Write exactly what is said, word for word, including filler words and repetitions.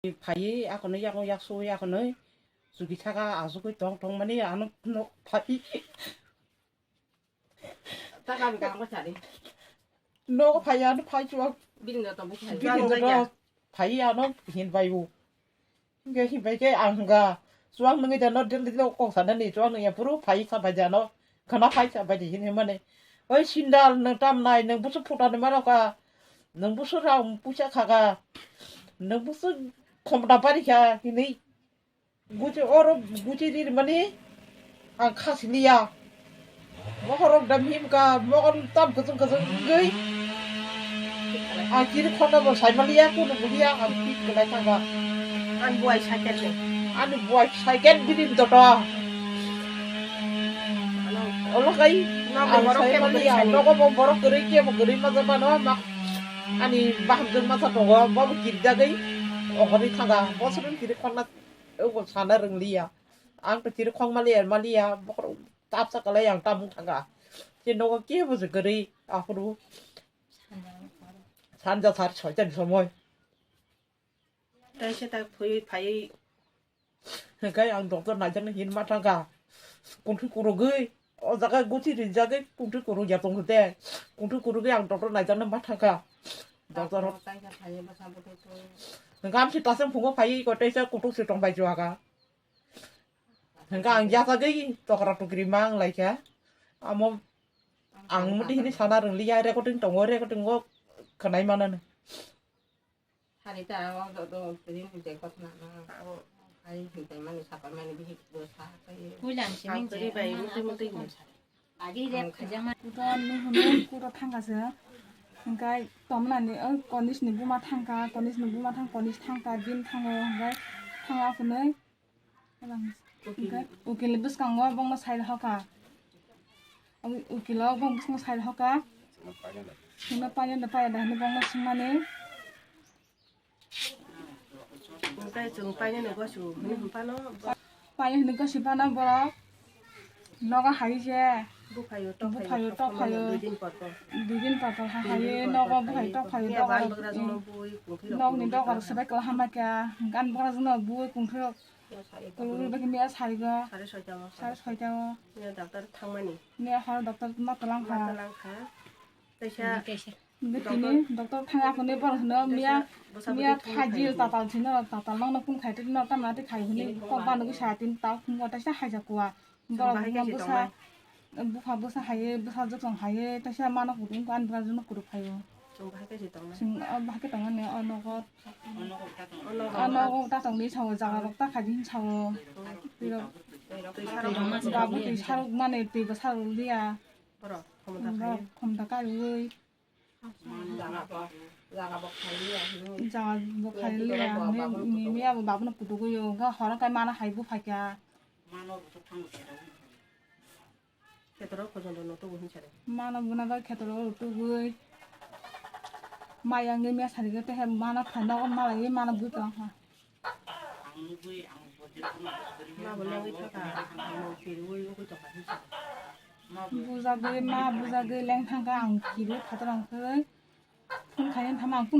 Phaiwi akhonwi yakno yaksu yaknwi chuki saka achugwi tong tong mani ano nok phai. Ta kami kang ko sari. Nok phai ano phai chuak. Bini no tong phai. Bini no phai ano hin bai u. Hingke himbai ke ang hingka, chuang nungui da no del del kok sana ni, chuang nungui ya puru phai sa bai jano, khana phai sa bai di hin himane. Oi sindal nung tam nai, nung busu phuta ni mano ka, nung busu rang pusa kha ka, nung busu khomda pari kha hini. Guchi oro guchi ri mani, ang khasi liya. Mohorok da mihim ka, mohor tam kuchung kuchung wngwi. Ang kiri khorna bo sai maliya, kunu buliya, ang pit kwlai thangka. Ang buai cycle le. Ani buai cycle bini doto. Olo kai, nogo ang borok sai kebo maliya, kwrwi sani. Nogo bo borok kwrwi kebo kwrwi ma jaba no, ma ani baham jwng masa tongo, bo bo kirjagwi, ogori thangka, bo srwng kiri khorna. Obo sana rwngliya. Ang to kiri khong maliya, maliya, bokhorok tapsa kalai ang tamung thangka. Che nogo kebo se kwrwi, aphuru sanja sar soita ni somoi. Tai se tak phoi phai. Hingkai ang doctor naijakna hin ma thangka. Kunthi kurugwi. O jaga guchi rijagwi kungtwi kuruk ya tongkhe te. Kungtwi kurugwi ang doctor naijakna ma thangkha. Doctor hok. Hwnkhe amsi tasing phungo phaiwi koteisa kutuk se tongbai chuaka. Hwnkhe ang yachagwi tokra tukri ma wng laikha. Amo ang muti hini sana rwngliya, recording tongo, recording o khwnai manano. Hari ta ang do do rin je kotna na ang hai hintai mani sapai mani bihik do sa kai. Puilam si ang min kari je, bai ang muti muti ang ni sa. Agi rep khajama. Kuto ni hunu kuto thangka se. Hingkai tomna ni, eh, konis ni buma thangka, konis ni buma thang, konis thangka, din thango, hingkai thanga phunui. Hingke ukil ni bwskango bongno sai hoka. Ukilo bong bwskango sai hoka. Hino paiyanda paiyada hino bongno swngmani. Hingke chwng painani gosu hwnwi hwnphano. Paini hwnwi gosi phano borok nogo hai se. Buphayo tokphayo, buphayo tokphayo. Dui din por por. Dui din por por ha hai nogo buphayo tokphayo. Nokni dogar swbai kwlai hamya khe. Gan bora jwkno bui kungthok. Kulugwi bagwi miya sarigo. Sare soita o. Sare soita o. Miya doctor thangmani. Miya horo doctor ma twlang kha. Ma twlang kha. Kaisa. Hingke tini doctor thang aphano borok hino miya, miya thajil tatal sino, tatal nokno kun khai tini no tamna tei khai hini kok bano kisa tini ta khungo taisa haija kua. Borok bahai hino kaisa bwsa, tongnai. Bupha bwsa hai, bwsa jokhong hai, taisa mano kutung ani bwsa jono kutuk phaio. Chwng bahai kaisa tongnai. Chwng, ah, bahai khe tongnani o nogo. O nogo ta tongdi sao, jaga rok ta khaidi hin sao. Twi rok. Twi sarok. Babu twi sarok mani twi bo sarok liya. Borok khomota khai. Borok khomota kariui. Jaga bo khai liya hinwi. Jaga bo khai liya hinwi, miya bo babuno kutugo yo, ga horo kai mana hai bo phaikha. Khetoro khojolo no tubu hinsare. Mana buna bai khetoro tubui. Maya ngi miya sari ga te he mana phai nogo malai mana bui tong kha. Ang nugui, ang bojor kuno bojor. Ma bo lengwi thaka, ang no kiriui ugui tongkha hinsa. Ma bo. Bujagwi, ma bujagwi leng thangkha, ang kiriui phatar ang khe. Phone khaina thama ang phone